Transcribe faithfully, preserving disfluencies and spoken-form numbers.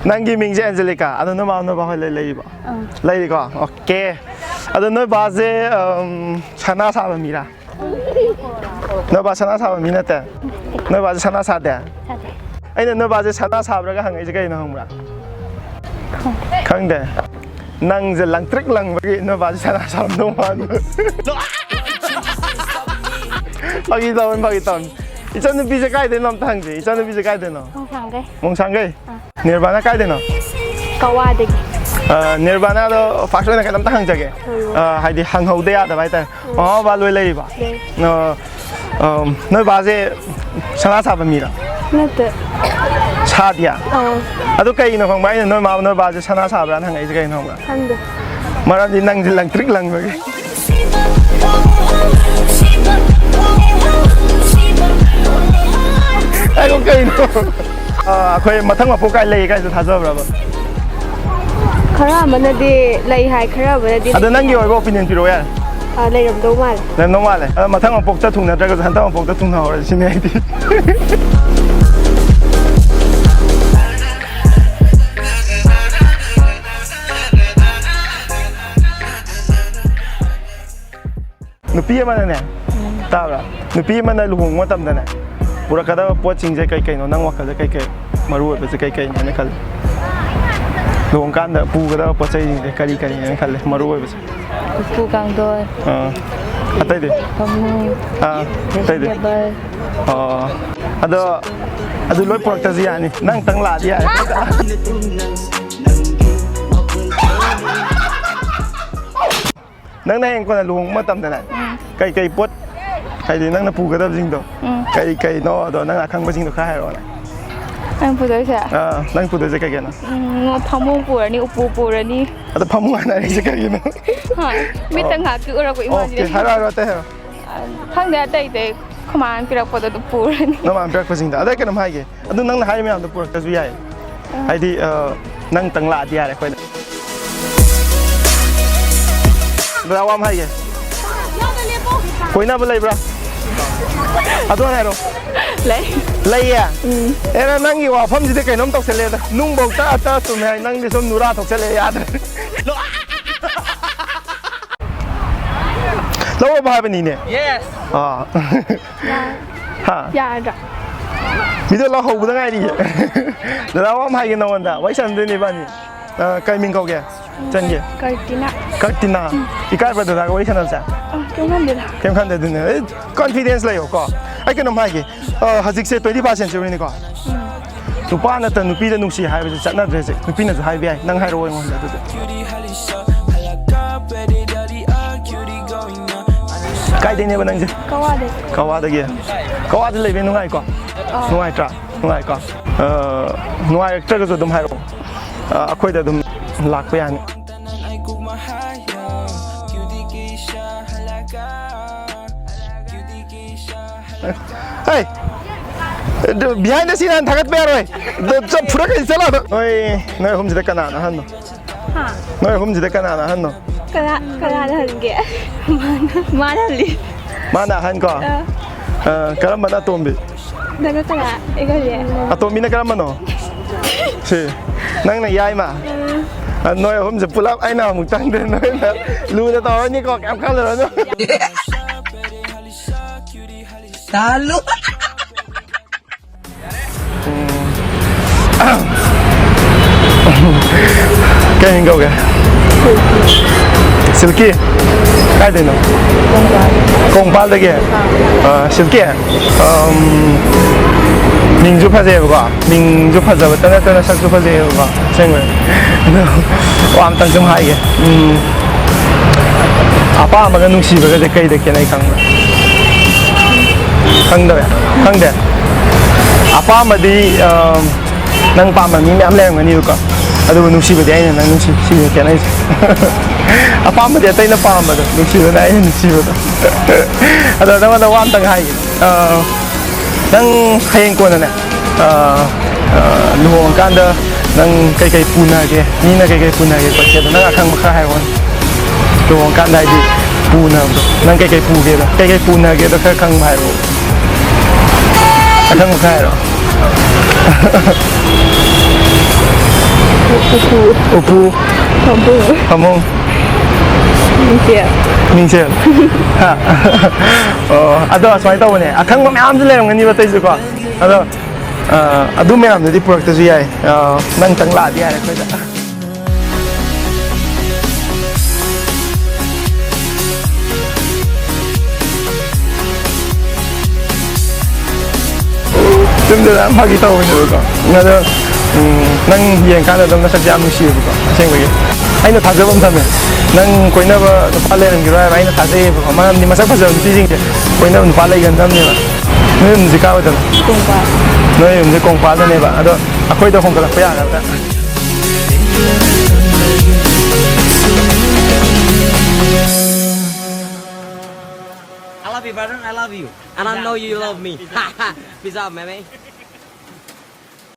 ꯅꯪꯒꯤ ꯃꯤꯡꯁꯦ ꯑꯦꯟꯖꯦꯂꯤꯀꯥ꯫ ꯑꯗꯣ ꯅꯣꯏ ꯃꯥ ꯅꯣꯏ ꯕꯥ ꯍꯣꯏ ꯂꯣꯏ ꯂꯩꯔꯤꯕꯣ? ꯑꯪ꯫ ꯂꯩꯔꯤꯀꯣ? ꯑꯣꯀꯦ꯫ ꯑꯗꯣ ꯅꯣꯏ ꯕꯥꯁꯦ, ꯎꯝ, ꯁꯅꯥ ꯁꯥꯕ ꯃꯤꯔꯥ? ꯅꯣꯏ ꯕꯥ ꯁꯅꯥ ꯁꯥꯕ ꯃꯤ ꯅꯠꯇꯦ? ꯅꯣꯏ ꯕꯥꯁꯦ ꯁꯅꯥ ꯁꯥꯗꯦ? ꯁꯥꯗꯦ꯫ ꯑꯩꯅ ꯅꯣꯏ ꯕꯥꯁꯦ ꯁꯅꯥ ꯁꯥꯕ꯭ꯔꯥꯒ ꯍꯪꯉꯛꯏꯁꯦ ꯀꯩꯅꯣ ꯈꯪꯕ꯭ꯔꯥ? ꯈꯪꯗꯦ꯫ ꯅꯪꯁꯦ ꯂꯪꯇ꯭ꯔꯤꯛ ꯂꯪꯕꯒꯤ ꯅꯣꯏ ꯕꯥꯁꯦ ꯁꯅꯥ ꯁꯥꯔꯝꯗꯧ ꯃꯥꯟꯕ꯫ ꯐꯥꯒꯤ ꯇꯧꯕꯅꯤ, ꯐꯥꯒꯤ ꯇꯧꯕꯅꯤ꯫ ꯏꯆꯟꯅꯨꯄꯤꯁꯦ ꯀꯥꯏꯗꯩꯅꯣ ꯑꯝꯇ ꯍꯪꯁꯦ꯫ ꯏꯆꯟꯅꯨꯄꯤꯁꯦ ꯀꯥꯏꯗꯩꯅꯣ? ꯃꯣꯡꯁꯥꯡꯒꯩ꯫ ꯃꯣꯡꯁꯥꯡꯒꯩ? ꯑꯥ꯫ ꯅꯤꯔꯕꯥꯅ ꯀꯥꯏꯗꯩꯅꯣ? ꯀꯋꯥꯗꯒꯤ꯫ ꯑ, ꯅꯤꯔꯕꯥꯅꯗꯣ ꯐꯥꯔꯁ ꯑꯣꯏꯅ ꯀꯩꯅꯣꯝꯇ ꯍꯪꯖꯒꯦ꯫ ꯍꯪꯉꯣ꯫ ꯑ, ꯍꯥꯏꯗꯤ ꯍꯪꯍꯧꯗ ꯌꯥꯗꯕ ꯍꯥꯏꯇꯥꯔꯦ꯫ ꯎꯝ꯫ ꯃꯃꯥ ꯕꯕꯥ ꯂꯣꯏ ꯂꯩꯔꯤꯕꯣ? ꯂꯩ꯫ ꯑ, ꯑꯝ, ꯅꯣꯏ ꯕꯥꯁꯦ ꯁꯅꯥ ꯁꯥꯕ ꯃꯤꯔꯣ? ꯅꯠꯇꯦ꯫ ꯁꯥꯗꯤꯌꯥ? ꯑꯥ꯫ ꯑꯗꯨ ꯀꯩꯒꯤꯅꯣ ꯈꯪꯕ꯭ꯔꯥ? ꯑꯩꯅ ꯅꯣꯏ ꯃꯥ ꯅꯣꯏ ꯕꯥꯁꯦ ꯁꯅꯥ ꯁꯥꯕ꯭ꯔꯥꯅ ꯍꯪꯉꯛꯏꯁꯦ ꯀꯩꯒꯤꯅꯣ ꯈꯪꯕ꯭ꯔꯥ? ꯈꯪꯗꯦ꯫ ꯃꯔꯝꯗꯤ ꯅꯪꯁꯦ ꯂꯪꯇ꯭ꯔꯤꯛ ꯂꯪꯕꯒꯤ꯫ ꯑꯩꯕꯨ ꯀꯩꯅꯣ? ꯑ, ꯑꯩꯈꯣꯏ ꯃꯊꯪ ꯃꯄꯣꯛ ꯀꯥꯏ ꯂꯩ ꯀꯥꯏꯁꯨ ꯊꯥꯖꯕ꯭ꯔꯕ? ꯈꯔ ꯑꯃꯅꯗꯤ ꯂꯩ ꯍꯥꯏ, ꯈꯔ ꯑꯃꯅꯗꯤ ꯑꯗꯣ ꯂꯩꯇꯦ ꯅꯪꯒꯤ ꯍꯥꯏ꯫ ꯑꯣꯏꯕ opinion ꯄꯤꯔꯛꯑꯣ ꯌꯥꯔꯦ꯫ ꯑ, ꯂꯩꯔꯝꯗꯧ ꯃꯥꯜꯂꯦ꯫ ꯂꯩꯔꯝꯗꯧ ꯃꯥꯜꯂꯦ꯫ ꯑꯗꯣ ꯃꯊꯪ ꯃꯄꯣꯛꯇ ꯊꯨꯡꯅꯗ꯭ꯔꯒꯁꯨ ꯍꯟꯗꯛ ꯃꯄꯣꯛꯇ ꯊꯨꯡꯅꯍꯧꯔꯁꯤ ꯁꯤꯅꯦ ꯑꯩꯗꯤ꯫ ꯅꯨꯄꯤ ꯑꯃꯅꯅꯦ, ꯇꯥꯕ꯭ꯔꯥ? ꯅꯨꯄꯤ ꯑꯃꯅ ꯂꯨꯍꯣꯡꯕ ꯃꯇꯝꯗꯅꯦ, ꯄꯨꯔꯛꯀꯗꯕ ꯄꯣꯠꯁꯤꯡꯁꯦ ꯀꯩ ꯀꯩꯅꯣ? ꯅꯪ ꯋꯥꯈꯜꯗ ꯀꯩ ꯀꯩ ꯃꯔꯨ ꯑꯣꯏꯕꯁꯦ ꯀꯩ ꯀꯩꯅꯦꯅ ꯈꯜꯂꯤ? ꯂꯨꯍꯣꯡꯀꯥꯟꯗ ꯄꯨꯒꯗꯕ ꯄꯣꯠ ꯆꯩꯁꯤꯡꯁꯦ ꯀꯔꯤ ꯀꯔꯤꯅꯦꯅ ꯈꯜꯂꯦ ꯃꯔꯨ ꯑꯣꯏꯕꯁꯦ? ꯎꯄꯨ ꯀꯥꯡꯊꯣꯟ, ꯑꯥ, ꯑꯇꯩꯗꯤ? ꯐꯃꯨꯡ, ꯑꯥ, ꯑꯇꯩꯗꯤ? Table꯫ ꯑꯣ, ꯑꯗꯣ ꯑꯗꯨ ꯂꯣꯏ ꯄꯨꯔꯛꯇ꯭ꯔꯁꯨ ꯌꯥꯅꯤ, ꯅꯪꯇꯪ ꯂꯥꯛꯑꯗꯤ ꯌꯥꯔꯦ꯫ ꯅꯪꯅ ꯍꯌꯦꯡ ꯀꯣꯟꯅ ꯂꯨꯍꯣꯡꯕ ꯃꯇꯝꯗꯅꯦ, ꯎꯝ꯫ ꯀꯩꯀꯩ ꯄꯣꯠ, ꯍꯥꯏꯗꯤ ꯅꯪꯅ ꯄꯨꯒꯗꯕꯁꯤꯡꯗꯣ, ꯎꯝ꯫ ꯀꯩ ꯀꯩꯅꯣ ꯑꯗꯣ ꯅꯪ ꯑꯈꯪꯕꯁꯤꯡꯗꯣ ꯈꯔ ꯍꯥꯏꯔꯛꯑꯣꯅꯦ꯫ ꯅꯪ ꯄꯨꯗꯣꯏꯁꯦ? ꯑꯥ, ꯅꯪ ꯄꯨꯗꯣꯏꯁꯦ ꯀꯩ ꯀꯩꯅꯣ? ꯎꯝ, ꯐꯃꯨꯡ ꯄꯨꯔꯅꯤ, ꯎꯄꯨ ꯄꯨꯔꯅꯤ꯫ ꯑꯗꯣ ꯐꯃꯨꯡ ꯍꯥꯏꯅꯔꯤꯁꯦ ꯀꯩꯒꯤꯅꯣ? ꯍꯣꯏ, ꯃꯤꯠꯇ ꯑꯣ꯫ ꯉꯥꯏꯍꯥꯛꯀꯤ ꯎꯔꯛꯄ ꯑꯣꯀꯦ, ꯏꯃꯥꯟꯁꯤꯗ꯫ ꯍꯥꯏꯔꯣ, ꯍꯥꯏꯔꯣ, ꯑꯇꯩ ꯍꯥꯏꯔꯣ꯫ ꯑ, ꯈꯪꯗꯦ, ꯑꯇꯩ ꯑꯇꯩ ꯈꯨꯃꯥꯟ ꯄꯤꯔꯛꯄꯗꯣ ꯑꯗꯨꯝ ꯄꯨꯔꯅꯤ꯫ ꯅꯃꯥꯟ ꯄꯤꯔꯛꯄꯁꯤꯡꯗꯣ꯫ ꯑꯗꯩ ꯀꯩꯅꯣꯝ ꯍꯥꯏꯒꯦ, ꯑꯗꯨ ꯅꯪꯅ ꯍꯥꯏꯔꯤ ꯃꯌꯥꯝꯗꯣ ꯄꯨꯔꯛꯇ꯭ꯔꯁꯨ ꯌꯥꯏ꯫ ꯑꯥ꯫ ꯍꯥꯏꯗꯤ, ꯑ, ꯅꯪꯇꯪ ꯂꯥꯛꯑꯗꯤ ꯌꯥꯔꯦ ꯑꯩꯈꯣꯏꯗ꯫ ꯗꯗꯥ, ꯋꯥ ꯑꯃ ꯍꯥꯏꯒꯦ꯫ ꯀꯣꯏꯅꯕ ꯂꯩꯕ꯭ꯔꯥ? ꯑꯗꯨ ꯍꯥꯟꯅ ꯍꯥꯏꯔꯣ꯫ ꯂꯩ꯫ ꯂꯩꯌꯦ? ꯎꯝ꯫ ꯑꯦꯔꯥ, ꯅꯪꯒꯤ ꯋꯥꯐꯝꯁꯤꯗꯤ ꯀꯩꯅꯣꯝ ꯇꯧꯁꯜꯂꯦꯗ꯫ ꯅꯨꯡꯐꯧ ꯇꯛꯑ ꯇꯛꯑ ꯆꯨꯝꯃꯦ ꯍꯥꯏ, ꯅꯪꯗꯤ ꯁꯨꯝ ꯅꯨꯔꯥ ꯊꯣꯛꯆꯜꯂꯛꯑꯦ, ꯌꯥꯗ꯭ꯔꯦ꯫ ꯂꯧꯔꯕ ꯍꯥꯏꯕꯅꯤꯅꯦ? Yes꯫ ꯑꯥ꯫ ꯍꯥ? ꯌꯥꯔꯗ꯭ꯔꯥ? ꯃꯤꯗꯣ ꯂꯧꯍꯧꯕꯗ ꯉꯥꯏꯔꯤꯌꯦ꯫ ꯗꯗꯥ, ꯋꯥ ꯑꯃ ꯍꯥꯏꯒꯦ ꯅꯉꯣꯟꯗ, ꯋꯥꯔꯤ ꯁꯥꯟꯅꯗꯣꯏꯅꯦ ꯏꯕꯥꯅꯤ꯫ ꯑ, ꯀꯩ ꯃꯤꯡ ꯀꯧꯒꯦ? ꯏꯆꯟꯒꯤ? ꯀꯔꯇꯤꯅꯥ꯫ ꯀꯔꯇꯤꯅꯥ꯫ ꯏꯀꯥꯏꯕ꯭ꯔꯥ ꯗꯗꯥꯒ ꯋꯥꯔꯤ ꯁꯥꯟꯅꯕꯁꯦ? ꯑ, ꯀꯩꯝ ꯈꯟꯗꯦꯗ꯫ ꯀꯩꯝ ꯈꯟꯗꯦ, ꯑꯗꯨꯅꯦ꯫ ꯑꯦ, confidence ꯂꯩꯌꯣꯀꯣ꯫ ꯑꯩ ꯀꯩꯅꯣꯝ ꯍꯥꯏꯒꯦ꯫ ꯑ, ꯍꯧꯖꯤꯛꯁꯦ twenty first centuryꯅꯤꯀꯣ? ꯎꯝ꯫ ꯅꯨꯄꯥ ꯅꯠꯇ ꯅꯨꯄꯤꯗ ꯅꯨꯡꯁꯤ ꯍꯥꯏꯕꯁꯦ ꯆꯠꯅꯗ꯭ꯔꯦ ꯍꯧꯖꯤꯛ꯫ ꯅꯨꯄꯤꯅꯁꯨ ꯍꯥꯏꯕ ꯌꯥꯏ꯫ ꯅꯪ ꯍꯥꯏꯔꯛꯑꯣ ꯑꯩꯉꯣꯟꯗ ꯑꯗꯨꯗꯤ꯫ ꯀꯥꯏꯗꯩꯅꯦꯕ ꯅꯪꯁꯦ? ꯀꯋꯥꯗꯩ꯫ ꯀꯋꯥꯗꯒꯤ? ꯀꯋꯥꯗ ꯂꯩꯕ ꯅꯨꯡꯉꯥꯏꯀꯣ? ꯑꯥ꯫ ꯅꯨꯡꯉꯥꯏꯇ꯭ꯔꯥ? ꯅꯨꯡꯉꯥꯏꯀꯣ? ꯑ, ꯅꯨꯡꯉꯥꯏꯔꯛꯇ꯭ꯔꯒꯁꯨ ꯑꯗꯨꯝ ꯍꯥꯏꯔꯛꯑꯣ꯫ ꯑ, ꯑꯩꯈꯣꯏꯗ ꯑꯗꯨꯝ ꯂꯥꯛꯄ ꯌꯥꯅꯤ꯫ ꯍꯩ! ꯑꯗꯨ behind the scene ꯍꯥꯟꯅ ꯊꯥꯒꯠꯄ ꯌꯥꯔꯣꯏ꯫ ꯑꯗꯨ ꯆꯠ-, ꯐꯨꯔꯛꯀꯅꯤ, ꯆꯠꯂꯣ ꯑꯗꯣ꯫ ꯅꯣꯏ, ꯅꯣꯏ ꯑꯍꯨꯝꯁꯤꯗ ꯀꯅꯥꯅ ꯑꯍꯟꯅꯣ? ꯍꯥ? ꯅꯣꯏ ꯑꯍꯨꯝꯁꯤꯗ ꯀꯅꯥꯅ ꯑꯍꯟꯅꯣ? ꯀꯅꯥ, ꯀꯅꯥꯅ ꯍꯟꯒꯦ? ꯃꯥꯅ, ꯃꯥꯅ ꯍꯜꯂꯤ꯫ ꯃꯥꯅ ꯑꯍꯟ ꯀꯣ? ꯑꯥ꯫ ꯑꯥ, ꯀꯔꯝꯕꯅ ꯑꯇꯣꯝꯕꯤ? ꯅꯪꯅ ꯀꯅꯥ? ꯑꯩꯒ ꯍꯜꯂꯤ꯫ ꯑꯇꯣꯝꯕꯤꯅ ꯀꯔꯝꯕꯅꯣ? ꯁꯤ, ꯅꯪꯅ ꯌꯥꯏꯃ? ꯎꯝ꯫ ꯑ, ꯅꯣꯏ ꯑꯍꯨꯝꯁꯦ ꯄꯨꯂꯞ ꯑꯩꯅ ꯑꯃꯨꯛꯇꯪꯗ ꯅꯣꯏꯅ ꯂꯨꯅ ꯇꯧꯔꯅꯤꯀꯣ, ꯀꯩꯝ ꯈꯜꯂꯨꯔꯅꯨ꯫ ꯇꯥꯍꯜꯂꯨ꯫ ꯎꯝ꯫ ꯀꯩ ꯃꯤꯡ ꯀꯧꯒꯦ? ꯁꯤꯜꯀꯤ? ꯀꯥꯏꯗꯩꯅꯣ? ꯀꯣꯡꯄꯥꯜꯗꯒꯤ? ꯑꯥ, ꯁꯤꯜꯀꯤ? ꯑꯝ, ꯃꯤꯡꯁꯨ ꯐꯖꯩꯌꯦꯕꯀꯣ꯫ ꯃꯤꯡꯁꯨ ꯐꯖꯕꯇ ꯅꯠꯇꯅ ꯁꯛꯁꯨ ꯐꯖꯩꯌꯦꯕꯀꯣ꯫ ꯑꯁꯦꯡꯕꯩ꯫ ꯑꯗꯣ ꯋꯥ ꯑꯝꯇꯪ ꯁꯨꯝ ꯍꯥꯏꯒꯦ꯫ ꯎꯝ꯫ ꯑꯄꯥꯝꯕꯒ ꯅꯨꯡꯁꯤꯕꯒꯁꯦ ꯀꯩꯗ ꯈꯦꯠꯅꯩ ꯈꯪꯕ꯭ꯔꯥ? ꯈꯪꯗꯕ? ꯈꯪꯗꯦ? ꯑꯄꯥꯝꯕꯗꯤ, ꯑ, ꯅꯪ ꯄꯥꯝꯕ ꯃꯤ ꯃꯌꯥꯝ ꯂꯩꯔꯝꯒꯅꯤꯕꯀꯣ, ꯑꯗꯨꯕꯨ ꯅꯨꯡꯁꯤꯕꯗꯤ ꯑꯩꯅ ꯅꯪ ꯅꯨꯡꯁꯤ, ꯁꯤꯅꯦ ꯈꯦꯠꯅꯩꯁꯦ꯫ ꯑꯄꯥꯝꯕꯗꯤ ꯑꯇꯩꯅ ꯄꯥꯝꯕꯗꯣ, ꯅꯨꯡꯁꯤꯕꯅ ꯑꯩꯅ ꯅꯨꯡꯁꯤꯕꯗꯣ꯫ ꯑꯗꯣ ꯅꯪꯉꯣꯟꯗ ꯋꯥ ꯑꯝꯇꯪ ꯍꯥꯏꯒꯦ꯫ ꯑ, ꯅꯪ ꯍꯌꯦꯡ ꯀꯣꯟꯅꯅꯦ, ꯑ, ꯑ, ꯂꯨꯍꯣꯡꯉꯀꯥꯟꯗ ꯅꯪ ꯀꯩꯀꯩ ꯄꯨꯅꯒꯦ? ꯃꯤꯅ ꯀꯩꯀꯩ ꯄꯨꯅꯒꯦ ꯈꯣꯠꯀꯦꯗꯣ ꯅꯪ ꯑꯈꯪꯕ ꯈꯔ ꯍꯥꯏꯔꯛꯑꯣꯅꯦ꯫ ꯂꯨꯍꯣꯡꯉꯀꯥꯟꯗ ꯍꯥꯏꯗꯤ ꯄꯨꯅꯕꯗꯣ꯫ ꯅꯪ ꯀꯩꯀꯩ ꯄꯨꯒꯦꯗꯣ? ꯀꯩꯀꯩ ꯄꯨꯅꯒꯦꯗꯣ ꯈꯔ ꯈꯪꯕ ꯍꯥꯏꯔꯛꯑꯣ꯫ ꯑꯈꯪꯕ ꯈꯔ ꯍꯥꯏꯔꯣ꯫ ꯎꯄꯨ꯫ ꯎꯄꯨ꯫ ꯐꯃꯨꯡ꯫ ꯐꯃꯨꯡ꯫ ꯃꯤꯡꯁꯦꯜ꯫ ꯃꯤꯡꯁꯦꯜ꯫ ꯍꯥ? ꯑꯣ, ꯑꯗꯣ ꯁꯨꯃꯥꯏꯅ ꯇꯧꯕꯅꯦ, ꯑꯈꯪꯕ ꯃꯌꯥꯝꯁꯨ ꯂꯩꯔꯝꯒꯅꯤꯕ ꯑꯇꯩꯁꯨꯀꯣ꯫ ꯑꯗꯣ, ꯑ, ꯑꯗꯨ ꯃꯌꯥꯝꯗꯨꯗꯤ ꯄꯨꯔꯛꯇ꯭ꯔꯁꯨ ꯌꯥꯏ꯫ ꯑ, ꯅꯪꯇꯪ ꯂꯥꯛꯑꯗꯤ ꯌꯥꯔꯦ ꯑꯩꯈꯣꯏꯗ꯫ ꯌꯨꯝꯗ ꯌꯥꯝ ꯐꯥꯒꯤ ꯇꯧꯕꯅꯦꯕꯀꯣ꯫ ꯑꯗꯣ, ꯎꯝ, ꯅꯪ ꯌꯦꯡꯀꯥꯟꯗ ꯑꯗꯨꯝ ꯅꯁꯛꯁꯦ ꯌꯥꯝ ꯅꯨꯡꯁꯤꯌꯦꯕꯀꯣ, ꯑꯁꯦꯡꯕꯒꯤ꯫ ꯑꯩꯅ ꯊꯥꯖꯕ ꯑꯃ ꯊꯝꯃꯦ, ꯅꯪ ꯀꯣꯏꯅꯕ ꯅꯨꯄꯥ ꯂꯩꯔꯝꯈꯤꯔꯣꯏ ꯍꯥꯏꯕ ꯑꯩꯅ ꯊꯥꯖꯩꯌꯦꯕꯀꯣ, ꯃꯔꯝꯗꯤ ꯃꯁꯛ ꯐꯖꯕ ꯅꯨꯄꯤꯁꯤꯡꯁꯦ ꯀꯣꯏꯅꯕ ꯅꯨꯄꯥ ꯂꯩꯒꯟꯗꯕꯅꯦꯕ꯫ ꯅꯣꯏ ꯌꯨꯝꯁꯦ ꯀꯥꯏ ꯋꯥꯏꯗꯅꯣ? ꯀꯣꯡꯄꯥꯜ꯫ ꯅꯣꯏ ꯌꯨꯝꯁꯦ ꯀꯣꯡꯄꯥꯜꯗꯅꯦꯕ, ꯑꯗꯣ ꯑꯩꯈꯣꯏꯗ ꯍꯣꯡꯒꯠꯂꯛꯄ ꯌꯥꯒꯗ꯭ꯔꯥ? I love you, brother. I love you. And I know you love me. Peace out, man.